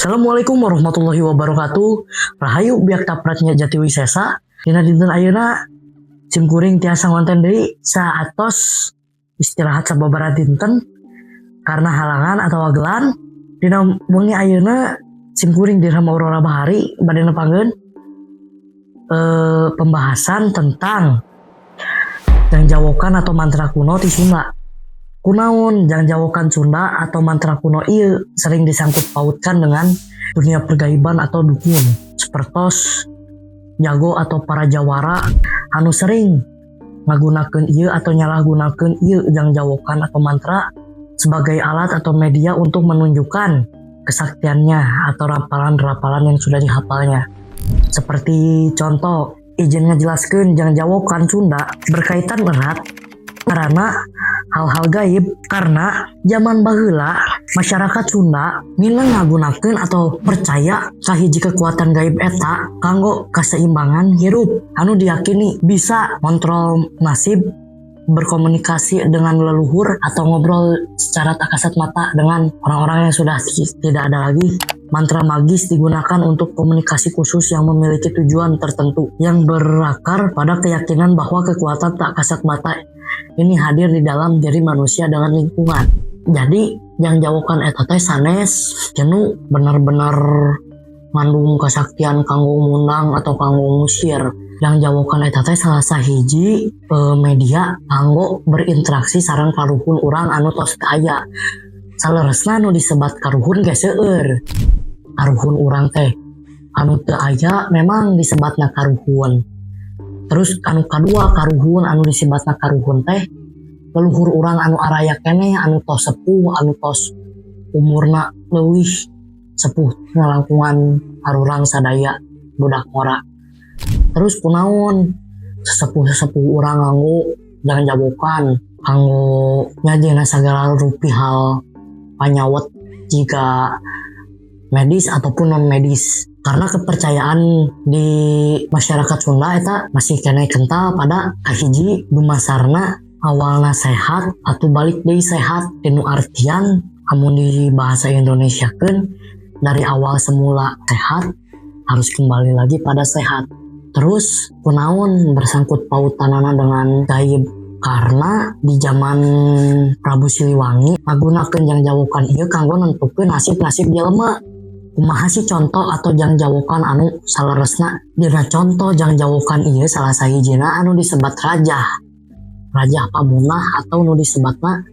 Assalamualaikum warahmatullahi wabarakatuh. Rahayu biakta pradnya Jati Wisesa. Dina dinten ayeuna sim kuring tiasa ngonten deui saatos istirahat sababaraha dinten karena halangan atau wagelan. Dina wengi ayeuna sim kuring Dirham Aurora Bahari bade nepangkeun pembahasan tentang jangjawokan atau mantra kuno di Sunda. Kunaon jangjawokan Sunda atau mantra kuno ieu sering disangkut pautkan dengan dunia pergaiban atau dukun, sepertos jago atau para jawara anu sering ngagunakeun ieu atau nyalahgunakeun ieu jangjawokan atau mantra sebagai alat atau media untuk menunjukkan kesaktiannya atau rapalan-rapalan yang sudah dihafalnya. Seperti contoh, izin ngejelaskeun jangjawokan Sunda berkaitan erat karena hal-hal gaib, karena zaman baheula masyarakat Sunda nginang ngagunakeun atau percaya ka hiji kekuatan gaib eta kanggo keseimbangan hirup anu diyakini bisa kontrol nasib, berkomunikasi dengan leluhur, atau ngobrol secara tak kasat mata dengan orang-orang yang sudah tidak ada lagi. Mantra magis digunakan untuk komunikasi khusus yang memiliki tujuan tertentu yang berakar pada keyakinan bahwa kekuatan tak kasat mata ini hadir di dalam diri manusia dengan lingkungan. Jadi jangjawokan eta teh sanes anu benar-benar ngandung kesaktian kanggo ngundang atau kanggo ngusir. Jangjawokan eta teh salah sahiji media kanggo berinteraksi sareng karuhun urang anu tos teu aya. Saleresna nu disebat karuhun ge seueur. Karuhun urang teh anu teu aya memang disebatna karuhun. Terus anu kadua, karuhun anu disebatna karuhun teh leluhur urang anu araya keneh, anu tos sepuh, anu tos umurna leuwih sepuh ngalangkungan arurang sadaya budak ngora. Terus kunaon sesepuh-sesepuh urang nganggo jangjawokan kanggo nyajena sagala rupi hal panyawat jika medis ataupun non medis, karena kepercayaan di masyarakat Sunda eta masih keneh kental pada kahiji dumasarna awalna sehat atau balik deui sehat, dinu artian amun di bahasa Indonesia kan dari awal semula sehat harus kembali lagi pada sehat. Terus kunaon bersangkut pautanana dengan gaib? Karena di zaman Prabu Siliwangi ngagunakeun jangjawokan ieu kanggo nentukeun nasib-nasib jelema. Kumaha sih contoh atau jangjawokan anu saleresna? Dina contoh jangjawokan ieu salah sahijina anu disebat rajah rajah pamunah atau nu disebatna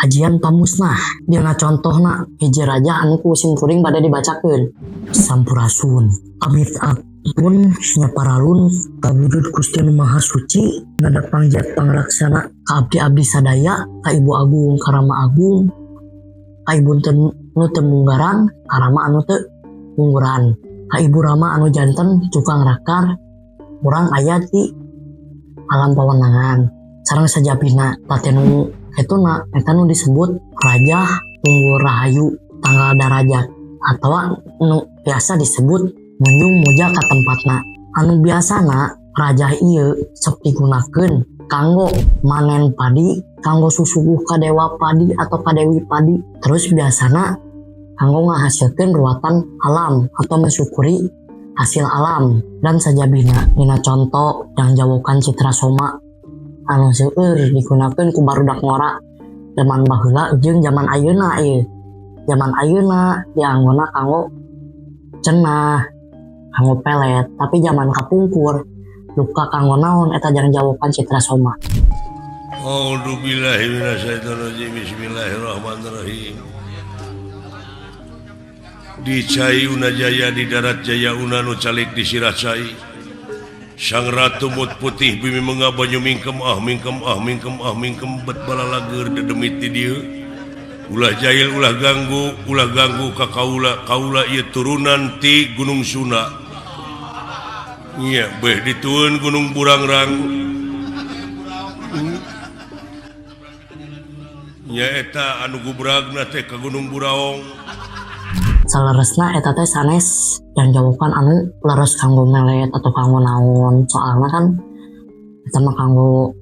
ajian pamusnah. Dina contohna hiji rajah anu ku sim kuring bade dibacakeun. Sampurasun, amit ampun nya paralun kabudut Gusti Nu Maha Suci, ngadap pangjat pangraksana ka abdi-abdi sadaya, ka Ibu Agung, ka Rama Agung, ka Ibu nu teu munggaran, ka Rama anu teu mungguran, ka Ibu Rama anu janten tukang rakar urang aya di alam pawenangan sareng sajabina. Tatenu itu na eta nu disebut rajah tunggu rahayu tanggal darajat atau nu biasa disebut munjung muja ka tempatna. Anu biasana rajah ieu sok digunakeun kanggo manen padi, kanggo susuguh ka dewa padi atau ka dewi padi, terus biasana kanggo ngahasilkeun ruatan alam atau mensyukuri hasil alam dan sajabina. Dina contoh jangjawokan Citra Soma anu seueur digunakeun ku barudak ngora zaman baheula jeung zaman ayeuna ieu. Zaman ayeuna dianggona kanggo cenah, kanggo pelet, tapi zaman kapungkur duka kanggo naon eta jangjawokan Citra Soma? A'udzubillahi minasyaitonirrajim. Bismillahirrahmanirrahim. Di Cai Una Jaya, di darat Jaya Una nu calik di sirah cai. Sang Ratu Mut Putih bumi menga banyu mingkem ah mingkem ah mingkem ah mingkem bet balalageur dedemit di dieu. Ulah jahil, ulah ganggu, ulah ganggu ka kaula. Kaula ieu turunan ti Gunung Sunda. Iya, beh ditueun Gunung Burangrang. Nyaeta anu gubragna teh ka Gunung Buraong. Saleresna eta teh sanes jangjawokan anu leres kanggo melet atau kanggo naon, soalna kan eta mah kanggo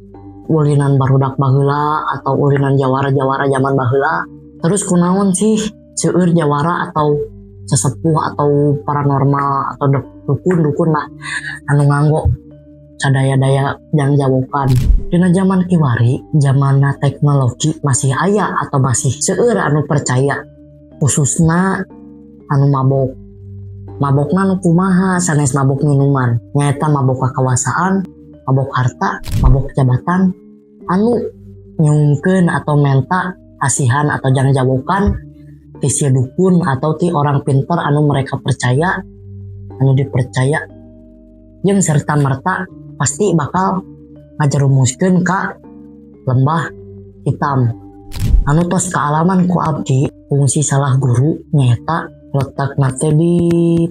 ulinan barudak baheula atau ulinan jawara-jawara zaman baheula. Terus kunaon sih seueur jawara atau sesepuh atau paranormal atau dukun-dukun lah anu nganggo sadaya-daya jangjawokan. Dina zaman kiwari, zaman teknologi masih aya atau masih seueur anu percaya, khususna anu mabok. Mabokna nu kumaha? Sanes mabok minuman, nyaeta mabok kekuasaan, mabok harta, mabok jabatan, anu nyungkeun atau menta asihan atau jangjawokan ti si dukun atau ti orang pintar anu mereka percaya, anu dipercaya, jeung serta merta pasti bakal ngajerumuskeun ka lembah hitam. Anu tos kaalaman ku abdi fungsi salah guru, nyaeta letakna teh di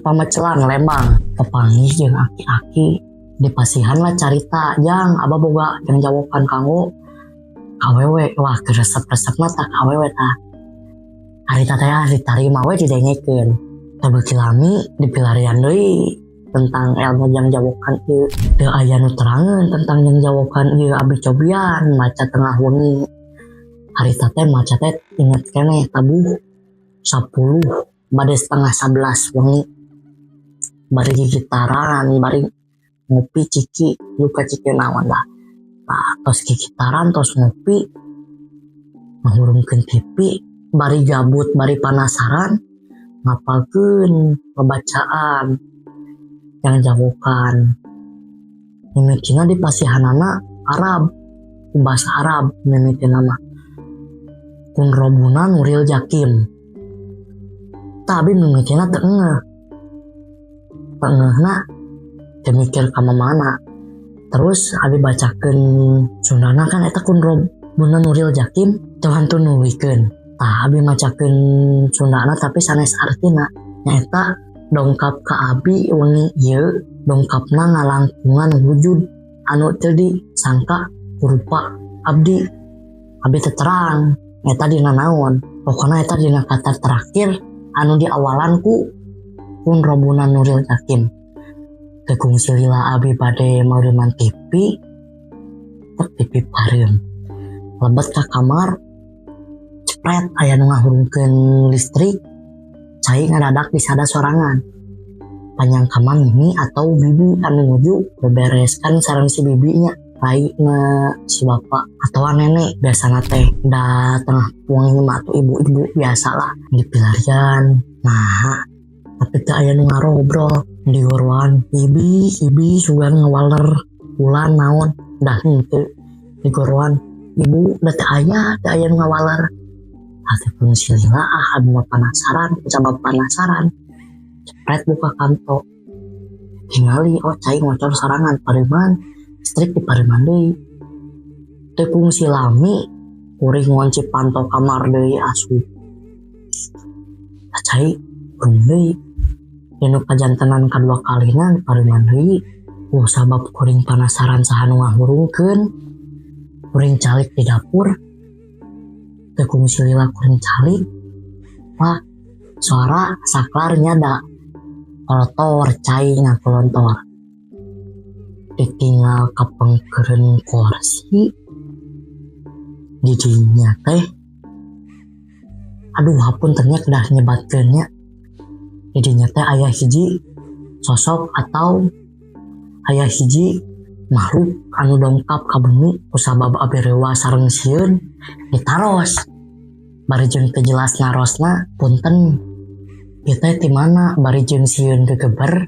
Pamecelan, Lembang. Kepanggih jeung aki-aki, dipasihan lah carita, "Jang, abah boga jangjawokan kanggo awewe." Wah, resep-resepna tah awewe tah. Harita teh ah ditarima we, didengekeun. Teu beuki lami dipilarian deui tentang ilmu jangjawokan ieu. Teu aya nu terangeun tentang jangjawokan ieu. Abdi cobian maca tengah wengi. Harita teh maca teh inget keneh tabuh 10 bade setengah 11 wengi, bari gigitaran, bari ngopi ciki luka ciki naon lah. Nah, tos gigitaran, tos ngopi, ngahurungkeun TV, bari gabut, bari penasaran, ngapalkeun pembacaan jangjawokan. Mimitina di pasihanana Arab, bahasa Arab mimitina mah kun robuna nuril jakim. Tapi mimitina teu engeuh, teu engeuhna, teu mikir ka mana. Terus abi bacakeun Sundana kan eta kun robuna nuril jakim teu hantu nuluykeun. Tah, abi macakeun Sundana tapi sanes artina, nyaeta dongkap ka abi wengi ieu, dongkapna ngalangkungan wujud anu teu disangka kurupa abdi. Abi teu terang eta dina naon, pokona eta dina kata terakhir anu diawalan ku kun robuna nuril jakim. Teu kungsi lila abi bade meureuman TV, tek TV pareum. Lebet ka kamar, cepret aya nu ngahurungkeun listrik, cai ngadadak disada sorangan. Panyangka mah mimi atau bibi anu nuju beberes kan sareng si bibinya, raina, si bapak atau nenek biasana teh. Da tengah wengi mah atuh ibu-ibu biasa lah dipilarian. Nah, tapi teu aya nu ngarobrol. Digoroan, "Bibi, bibi," sugan ngawaler bulan naon, dah henteu. Digoroan, "Ibu," da teu aya, teu aya nu ngawaler. Hati pun lila ah, abi mah penasaran, sabab penasaran cepret buka kanto, tingali, oh, cai ngocor sorangan, pareuman listrik dipareuman deui. Teu kungsi lami kuring ngunci panto kamar deui, asup cai hurung deui. Nu kajantenan kadua kalina dipareuman deui. Oh, sabab kuring penasaran saha nu ngahurungkeun, kuring calik di dapur. Teu kungsi lila kuring calik, wah, suara saklar nyada, kolotor, cai ngakolontor. Ditinggal kapengkeureun kursi didinya teh, aduh, hapunten nya kedah nyebatkeun nya, didinya teh aya hiji sosok atau aya hiji makhluk anu dongkap ka bumi. Kusabab abi reuwas sareng sieun, ditaros bari jeung teu jelas narosna, "Punten, ieu teh ti mana?" Bari jeung sieun gegeber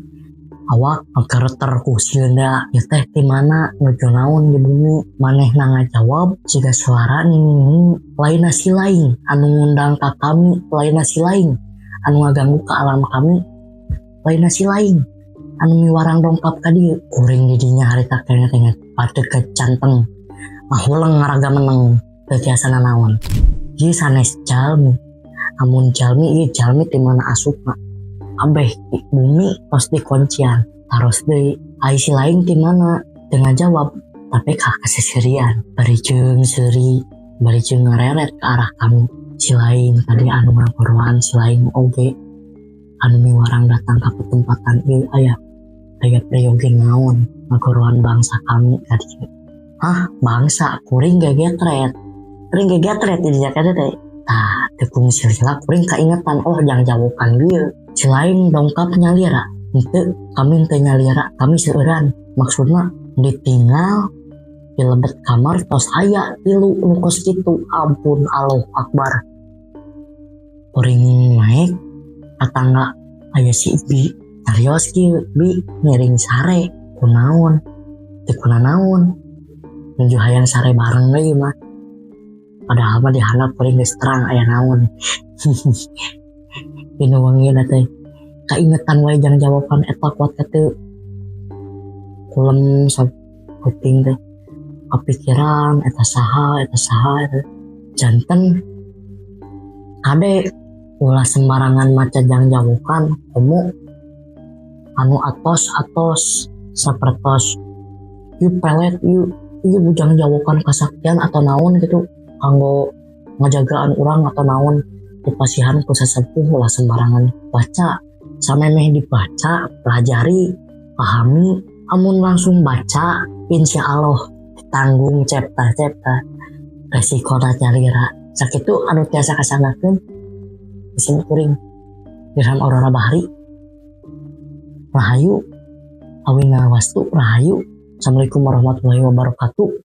awak ngagereter ku sieun da, "Ieu teh ti mana, nuju naon di bumi?" Manehna ngajawab siga suara nini, "Lain si lain anu ngundang ka kami, lain si lain anu ngaganggu ke alam kami, lain si lain anu miwarang dongkap ka dieu." Kuring didinya harita kenget-kenget pada kecanteng, mahuleng, ngaraga meneng, teu tiasa nanaon. Ieu sanes jalmi, amun jalmi ieu jalmi ti mana asupna? Kabeh bumi tos dikuncian. Taros deui, "Ai si lain ti mana?" Teu ngajawab tapi kah kaseserian bari jeung seuri, bari jeung ngareret ke arah kami. Si lain tadi anu ngagoroan, si lain oge anu miwarang datang ka petempatan ieu, aya aya priyogi naon ngagoroan bangsa kami ka dieu? Hah, bangsa? Kuring gegetret, kuring gegetret di dinya teh. Tah, teu kungsi lila kuring kaingetan, oh, jangjawokan ieu si Si lain dongkap nyalira. Henteu, kami teu nyalira, kami seueuran. Maksudna ditinggal di lebet kamar tos aya tilu nu kos kitu. Ampun, Allahu Akbar. Kuring naik ka tangga, aya si Bi carios kieu, "Bi, ngiring sare." "Kunaon?" "Teu kunanaon, nuju hayang sare bareng we mah." Padahal mah di handap kuring geus terang aya naon. Dina wengi teh kaingetan wae jangjawokan eta, kuat teu kulem saeuting teh kapikiran eta saha, eta saha eta. Janten kade, ulah sembarangan maca jangjawokan, komo anu atos-atos sapertos ieu pelet, ieu ieu jangjawokan kasaktian atau naon gitu, kanggo ngajagaan urang atau naon, dipasihan ku sesepuh, ulah sembarangan baca. Samemeh dibaca, pelajari, pahami. Amun langsung baca, insya Allah tanggung cepta-cepta resiko nyalira. Sakitu anu tiasa kasanggakeun di kuring, Dirham Aurora Bahari. Rahayu, Awina Wastu, Rahayu. Assalamualaikum warahmatullahi wabarakatuh.